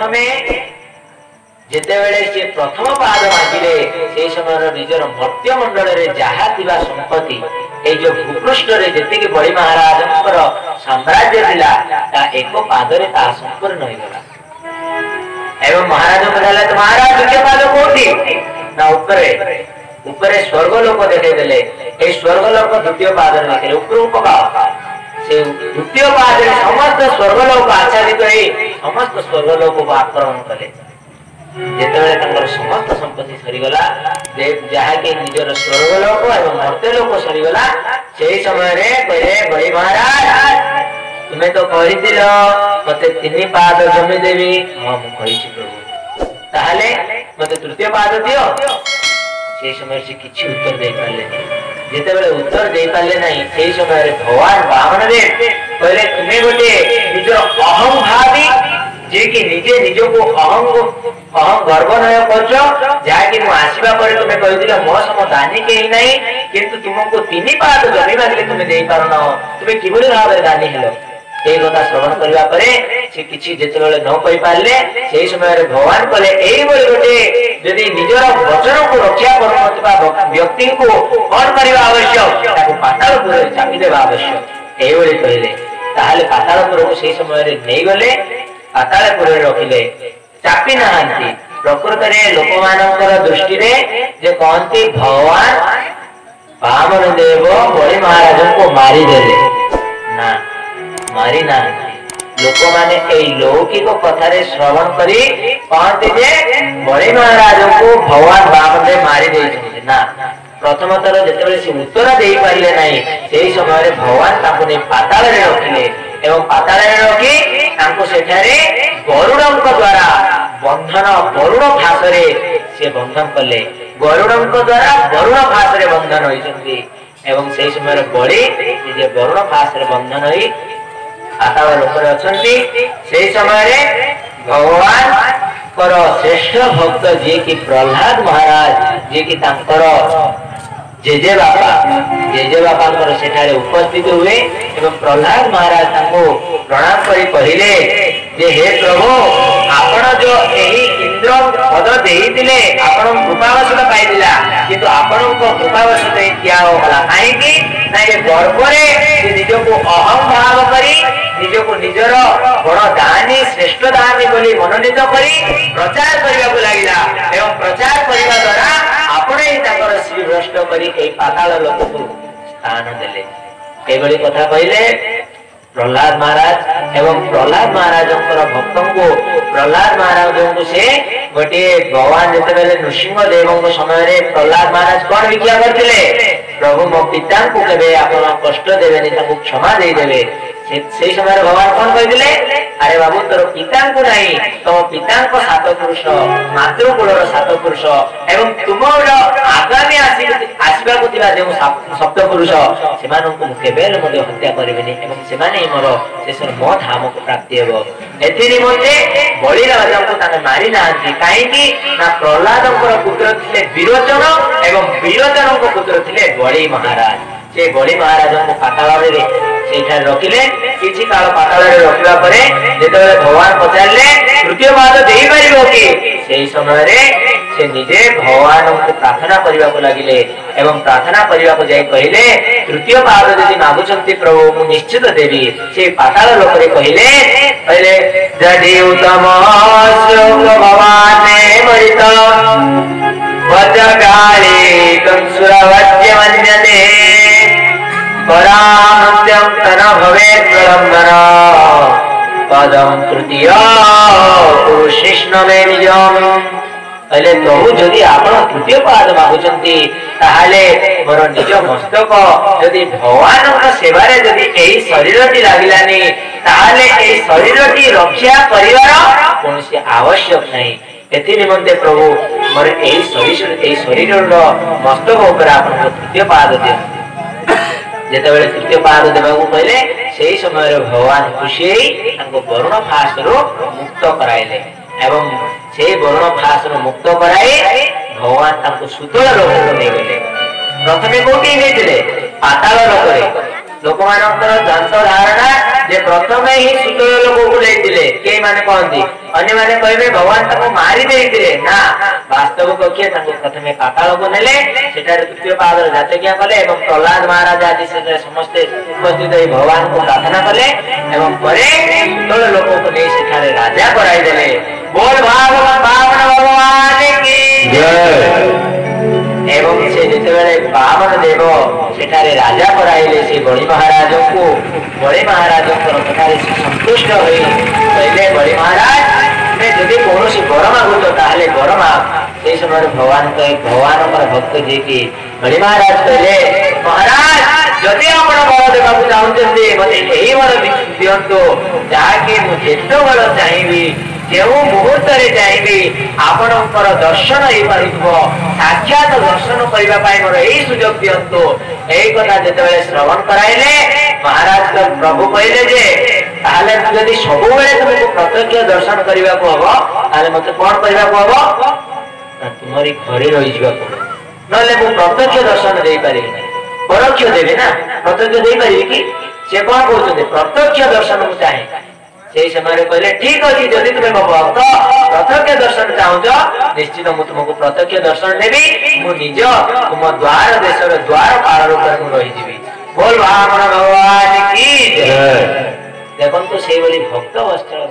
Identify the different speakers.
Speaker 1: ପ୍ରଥମେ ଯେତେବେଳେ ସେ ପ୍ରଥମ ପାଦ ମାଗିଲେ, ସେଇ ସମୟର ନିଜର ମର୍ତ୍ତ୍ୟ ମଣ୍ଡଳରେ ଯାହା ଥିବା ସମ୍ପତ୍ତି, ଏଇ ଯୋଉ ଭୂପୃଷ୍ଠରେ ଯେତିକି ବଳି ମହାରାଜଙ୍କର ସାମ୍ରାଜ୍ୟ ଥିଲା, ତା ଏକ ପାଦରେ ତାହା ସମ୍ପୂର୍ଣ୍ଣ ହୋଇଗଲା। ଏବଂ ମହାରାଜ ପଚାରିଲେ, ମହାରାଜ, ଦ୍ୱିତୀୟ ପାଦ କୋଉଠି? ନା ଉପରେ, ଉପରେ ସ୍ୱର୍ଗ ଲୋକ ଦେଖେଇଦେଲେ। ଏଇ ସ୍ୱର୍ଗ ଲୋକ ଦ୍ୱିତୀୟ ପାଦରେ ଦେଖିଲେ, ଉପରକୁ ପକାଅ। ସେ ଦ୍ୱିତୀୟ ପାଦରେ ସମସ୍ତ ସ୍ୱର୍ଗ ଲୋକ ଆଚ୍ଛାଦିତ ହେଇ ସମସ୍ତ ସ୍ୱର୍ଗ ଲୋକକୁ ଆକ୍ରମଣ କଲେ। ଯେତେବେଳେ ତାଙ୍କର ସମସ୍ତ ସମ୍ପତ୍ତି ସରିଗଲା, ଯାହାକି ନିଜର ସ୍ୱର୍ଗ ଲୋକ ଏବଂ ମର୍ତ୍ତ୍ୟ ଲୋକ ସରିଗଲା, ସେଇ ସମୟରେ କହିଲେ, ବଳି ମହାରାଜ, ତୁମେ ତ କହିଥିଲ ମତେ 3 ପାଦ ଜମି ଦେବି। ହଁ, ମୁଁ କହିଛି ପ୍ରଭୁ। ତାହେଲେ ମତେ ତୃତୀୟ ପାଦ ଦିଅ। ସେଇ ସମୟରେ ସେ କିଛି ଉତ୍ତର ଦେଇପାରିଲେନି। ଯେତେବେଳେ ଉତ୍ତର ଦେଇପାରିଲେ ନାହିଁ, ସେଇ ସମୟରେ ଭଗବାନ ବାମନ ଦେବ କହିଲେ, ତୁମେ ଗୋଟିଏ ନିଜର ଅହଂ ଭାବି, ଯିଏକି ନିଜେ ନିଜକୁ ଅହଂ ଅହଂ ଗର୍ବନୟ କରୁଛ, ଯାହାକି ମୁଁ ଆସିବା ପରେ ତୁମେ କହିଥିଲ ମୋ ସମ ଦାନୀ କେହି ନାହିଁ, କିନ୍ତୁ ତୁମକୁ 3 ପାଦ ଜମି ମାଗିଲେ ତୁମେ ଦେଇପାରୁନ, ତୁମେ କିଭଳି ଭାବରେ ଦାନୀ ହେଲ? ଏଇ କଥା ଶ୍ରବଣ କରିବା ପରେ ସେ କିଛି ଯେତେବେଳେ ନ କହିପାରିଲେ, ସେଇ ସମୟରେ ଭଗବାନ କହିଲେ, ଏଇଭଳି ଗୋଟେ ଯଦି ନିଜର ବଚନକୁ ରକ୍ଷା କରୁନଥିବା ବ୍ୟକ୍ତିଙ୍କୁ କଣ କରିବା ଆବଶ୍ୟକ? ତାକୁ ପାତାଳପୁରରେ ଚାପିଦେବା ଆବଶ୍ୟକ। ଏଇଭଳି କହିଲେ। ତାହେଲେ ପାତାଳପୁରକୁ ସେଇ ସମୟରେ ନେଇଗଲେ, ପାତାଳପୁରରେ ରଖିଲେ, ଚାପି ନାହାନ୍ତି। ପ୍ରକୃତରେ ଲୋକମାନଙ୍କର ଦୃଷ୍ଟିରେ ଯେ କହନ୍ତି ଭଗବାନ ବାମନ ଦେବ ବଳି ମହାରାଜଙ୍କୁ ମାରିଦେଲେ, ନା, ମାରି ନାହାନ୍ତି। ଲୋକମାନେ ଏଇ ଲୌକିକ କଥାରେ ଶ୍ରବଣ କରି କହନ୍ତି ଯେ ବଳି ମହାରାଜଙ୍କୁ ଭଗବାନ ବାମନ ଦେବ ମାରି ଦେଇଛନ୍ତି। ନା, ପ୍ରଥମ ଥର ଯେତେବେଳେ ସେ ଉତ୍ତର ଦେଇପାରିଲେ ନାହିଁ, ସେଇ ସମୟରେ ଭଗବାନ ତାଙ୍କୁ ନେଇ ପାତାଳରେ ରଖିଲେ ଏବଂ ପାତାଳରେ ରଖି ତାଙ୍କୁ ସେଠାରେ ଗରୁଡଙ୍କ ଦ୍ଵାରା ବନ୍ଧନ, ବରୁଣ ଫାଶରେ ସେ ବନ୍ଧନ କଲେ। ଗରୁଡଙ୍କ ଦ୍ଵାରା ବରୁଣ ଫାଶରେ ବନ୍ଧନ ହୋଇଛନ୍ତି ଏବଂ ସେଇ ସମୟରେ ବଳି ନିଜେ ବରୁଣ ଫାଶରେ ବନ୍ଧନ ହୋଇ ପାତାଳ ଲୋକରେ ଅଛନ୍ତି। ସେଇ ସମୟରେ ଭଗବାନଙ୍କର ଶ୍ରେଷ୍ଠ ଭକ୍ତ ଯିଏକି ପ୍ରହ୍ଲାଦ ମହାରାଜ, ଯିଏକି ତାଙ୍କର ଜେଜେ ବାପା, ଜେଜେ ବାପାଙ୍କର ସେଠାରେ ଉପସ୍ଥିତ ହୁଏ ଏବଂ ପ୍ରହ୍ଲାଦ ମହାରାଜ ତାଙ୍କୁ ପ୍ରଣାମ କରି କହିଲେ ଯେ ହେ ପ୍ରଭୁ, ଆପଣ ଯୋଉ ଏହି ଇନ୍ଦ୍ର ପଦ ଦେଇଥିଲେ, ଆପଣଙ୍କ କୃପାବଶତ ପାଇଥିଲା, କିନ୍ତୁ ଆପଣଙ୍କ କୃପାବଶତ ଏହି ତ୍ୟାଗ କଲା କାହିଁକି? ନା ଏ ଗର୍ବରେ ସେ ନିଜକୁ ଅହଂ ଭାବ କରି ନିଜକୁ ନିଜର ବଡ ଦାନୀ, ଶ୍ରେଷ୍ଠ ଦାନୀ ବୋଲି ମନୋନୀତ କରି ପ୍ରଚାର କରିବାକୁ ଲାଗିଲା ଏବଂ ପ୍ରଚାର କରିବା ଦ୍ଵାରା ଆପଣ ହିଁ ତାଙ୍କର ଶ୍ରୀଭ୍ରଷ୍ଟ କରି ଏଇ ପାତାଳ ଲୋକକୁ ସ୍ଥାନ ଦେଲେ। ଏଭଳି କଥା କହିଲେ ପ୍ରହ୍ଲାଦ ମହାରାଜ ଏବଂ ପ୍ରହ୍ଲାଦ ମହାରାଜଙ୍କର ଭକ୍ତଙ୍କୁ, ପ୍ରହ୍ଲାଦ ମହାରାଜଙ୍କୁ ସେ ଗୋଟିଏ ଭଗବାନ ଯେତେବେଳେ ନୃସିଂହ ଦେବଙ୍କ ସମୟରେ ପ୍ରହ୍ଲାଦ ମହାରାଜ କଣ ଭିକ୍ଷା କରିଥିଲେ? ପ୍ରଭୁ, ମୋ ପିତାଙ୍କୁ କେବେ ଆପଣ କଷ୍ଟ ଦେବେନି, ତାଙ୍କୁ କ୍ଷମା ଦେଇଦେବେ। ସେଇ ସମୟରେ ଭଗବାନ କଣ କହିଥିଲେ? ଆରେ ବାବୁ, ତୋର ପିତାଙ୍କୁ ନାହିଁ, ତମ ପିତାଙ୍କ 7 ପୁରୁଷ, ମାତୃକୂଳର 7 ପୁରୁଷ ଏବଂ ତୁମର ଆଗାମୀ ଆସିବାକୁ ଥିବା ଯେଉଁ ସପ୍ତ ପୁରୁଷ, ସେମାନଙ୍କୁ ମୁଁ କେବେ ହେଲେ ମଧ୍ୟ ହତ୍ୟା କରିବିନି ଏବଂ ସେମାନେ ହିଁ ମୋର ଶେଷରେ ମୋ ଧାମକୁ ପ୍ରାପ୍ତି ହେବ। ଏଥି ନିମନ୍ତେ ବଳି ରାଜାଙ୍କୁ ତାଙ୍କେ ମାରି ନାହାନ୍ତି। କାହିଁକି ନା ପ୍ରହ୍ଲାଦଙ୍କର ପୁତ୍ର ଥିଲେ ବିରୋଚନ ଏବଂ ବିରୋଚନଙ୍କ ପୁତ୍ର ଥିଲେ ବଳି ମହାରାଜ। ସେ ବଳି ମହାରାଜଙ୍କୁ ପାତାଳରେ ସେଇଠାରେ ରଖିଲେ। କିଛି କାଳ ପାତାଳରେ ରଖିବା ପରେ ଯେତେବେଳେ ଭଗବାନ ପଚାରିଲେ ତୃତୀୟ ପାଦ ଦେଇପାରିବ କି, ସେଇ ସମୟରେ ସେ ନିଜେ ଭଗବାନଙ୍କୁ ପ୍ରାର୍ଥନା କରିବାକୁ ଲାଗିଲେ ଏବଂ ପ୍ରାର୍ଥନା କରିବାକୁ ଯାଇ କହିଲେ, ତୃତୀୟ ପାଦ ଯଦି ମାଗୁଛନ୍ତି ପ୍ରଭୁ, ମୁଁ ନିଶ୍ଚିତ ଦେବି। ସେ ପାତାଳ ଲୋକରେ କହିଲେ, କହିଲେ ଯଦି ଉତ୍ତମ ଶ୍ଲୋକ ଭବାନେ ମରିତ ବଜଗାଳି ସୁରବଜ୍ୟ ମନ୍ୟତେ ପରାମତ୍ୟಂ ତନ ଭବେତ୍ ପ୍ରଲମ୍ବନ ପଦಂ ତୃତୀୟ କୃଷ୍ଣ ମେ ନିଜମ। କହିଲେ ପ୍ରଭୁ, ଯଦି ଆପଣ ତୃତୀୟ ପାଦ ମାଗୁଛନ୍ତି, ତାହେଲେ ମୋର ନିଜ ମସ୍ତକ ଯଦି ଭଗବାନଙ୍କ ସେବାରେ ଯଦି ଏଇ ଶରୀରଟି ଲାଗିଲାନି, ତାହେଲେ ଏଇ ଶରୀରଟି ରକ୍ଷା କରିବାର କୌଣସି ଆବଶ୍ୟକ ନାହିଁ। ଏଥି ନିମନ୍ତେ ପ୍ରଭୁ, ମୋର ଏଇ ଶରୀର, ଏଇ ଶରୀରର ମସ୍ତକ ଉପରେ ଆପଣଙ୍କ ତୃତୀୟ ପାଦ ଦିଅନ୍ତୁ। ଯେତେବେଳେ ତୃତୀୟ ପାଦ ଦେବାକୁ କହିଲେ, ସେଇ ସମୟରେ ଭଗବାନ ଖୁସି ହେଇ ତାଙ୍କୁ ବରୁଣ ଫାଶରୁ ମୁକ୍ତ କରାଇଲେ ଏବଂ ସେଇ ବରୁଣ ଫାଶରୁ ମୁକ୍ତ କରାଇ ଭଗବାନ ତାଙ୍କୁ ସୁତଳ ଲୋକକୁ ନେଇଗଲେ। ପ୍ରଥମେ କୋଉଠି ନେଇଥିଲେ? ପାତାଳ ଲୋକରେ। ଲୋକମାନଙ୍କର ଭ୍ରାନ୍ତ ଧାରଣା ଯେ ପ୍ରଥମେ ହିଁ ସୁତଳ ଲୋକକୁ ନେଇଥିଲେ, କେହି ମାନେ କହନ୍ତି, ଅନ୍ୟମାନେ କହିବେ ଭଗବାନ ତାଙ୍କୁ ମାରି ଦେଇଥିଲେ। ନା, ବାସ୍ତବ କକ୍ଷେ ତାଙ୍କୁ ପ୍ରଥମେ ପାତାଳକୁ ନେଲେ, ସେଠାରେ ତୃତୀୟ ପାଦର ଯାଚକିଆ କଲେ ଏବଂ ପ୍ରହ୍ଲାଦ ମହାରାଜ ଆଦି ସେଠାରେ ସମସ୍ତେ ଉପସ୍ଥିତ ହୋଇ ଭଗବାନଙ୍କୁ ପ୍ରାର୍ଥନା କଲେ ଏବଂ ପରେ ସୁତଳ ଲୋକକୁ ନେଇ ସେଠାରେ ରାଜା କରାଇଦେଲେ। ବୋଲ ଭାଗବତ ବାମନ ଭଗବାନ କି। ଏବଂ ସେ ଯେତେବେଳେ ବାମନ ଦେବ ସେଠାରେ ରାଜା କରାଇଲେ ସେ ବଳି ମହାରାଜଙ୍କୁ, ବଳି ମହାରାଜଙ୍କର କଥାରେ ସେ ସନ୍ତୁଷ୍ଟ ହୋଇ କହିଲେ, ବଳି ମହାରାଜ, ତୁମେ ଯଦି କୌଣସି ବର ମାଗୁଛ ତାହେଲେ ବର ମାଗ। ସେଇ ସମୟରେ ଭଗବାନ ଭଗବାନଙ୍କର ଭକ୍ତ ଯିଏକି ବଳି ମହାରାଜ କହିଲେ, ମହାରାଜ, ଯଦି ଆପଣ ବର ଦେବାକୁ ଚାହୁଁଛନ୍ତି ମତେ ଏହି ବର ଦିଅନ୍ତୁ, ଯାହାକି ମୁଁ ଯେତେବେଳେ ଚାହିଁବି, ଯେଉଁ ମୁହୂର୍ତ୍ତରେ ଚାହିଁବି ଆପଣଙ୍କର ଦର୍ଶନ ହେଇପାରୁଥିବ, ସାକ୍ଷାତ ଦର୍ଶନ କରିବା ପାଇଁ ମୋର ଏଇ ସୁଯୋଗ ଦିଅନ୍ତୁ। ଏଇ କଥା ଯେତେବେଳେ ଶ୍ରବଣ କରାଇଲେ ମହାରାଜ, ପ୍ରଭୁ କହିଲେ ଯେ ତାହେଲେ ମୁଁ ଯଦି ସବୁବେଳେ ତୁମକୁ ପ୍ରତ୍ୟକ୍ଷ ଦର୍ଶନ କରିବାକୁ ହବ, ତାହେଲେ ମତେ କଣ କରିବାକୁ ହବ? ନା, ତୁମରି ଘରେ ରହିଯିବାକୁ ହବ, ନହେଲେ ମୁଁ ପ୍ରତ୍ୟକ୍ଷ ଦର୍ଶନ ଦେଇପାରିବି ନାହିଁ। ପରୋକ୍ଷ ଦେବି ନା ପ୍ରତ୍ୟକ୍ଷ ଦେଇପାରିବି କି? ସେ କଣ କହୁଛନ୍ତି? ପ୍ରତ୍ୟକ୍ଷ ଦର୍ଶନ ମୁଁ ଚାହେଁ। ସେଇ ସମୟରେ କହିଲେ, ଠିକ ଅଛି, ଯଦି ତୁମେ ମୋ ଭକ୍ତ ପ୍ରତ୍ୟକ୍ଷ ଦର୍ଶନ ଚାହୁଁଛ, ନିଶ୍ଚିତ ମୁଁ ତୁମକୁ ପ୍ରତ୍ୟକ୍ଷ ଦର୍ଶନ ଦେବି। ମୁଁ ନିଜ ତୁମ ଦ୍ୱାର ଦେଶର ଦ୍ୱାର ପାଳ ରୂପରେ ମୁଁ ରହିଯିବି। ବୋଲ ବାମନ ଭଗବାନ କି। ଦେଖନ୍ତୁ, ସେଇଭଳି ଭକ୍ତ ବତ୍ସଳ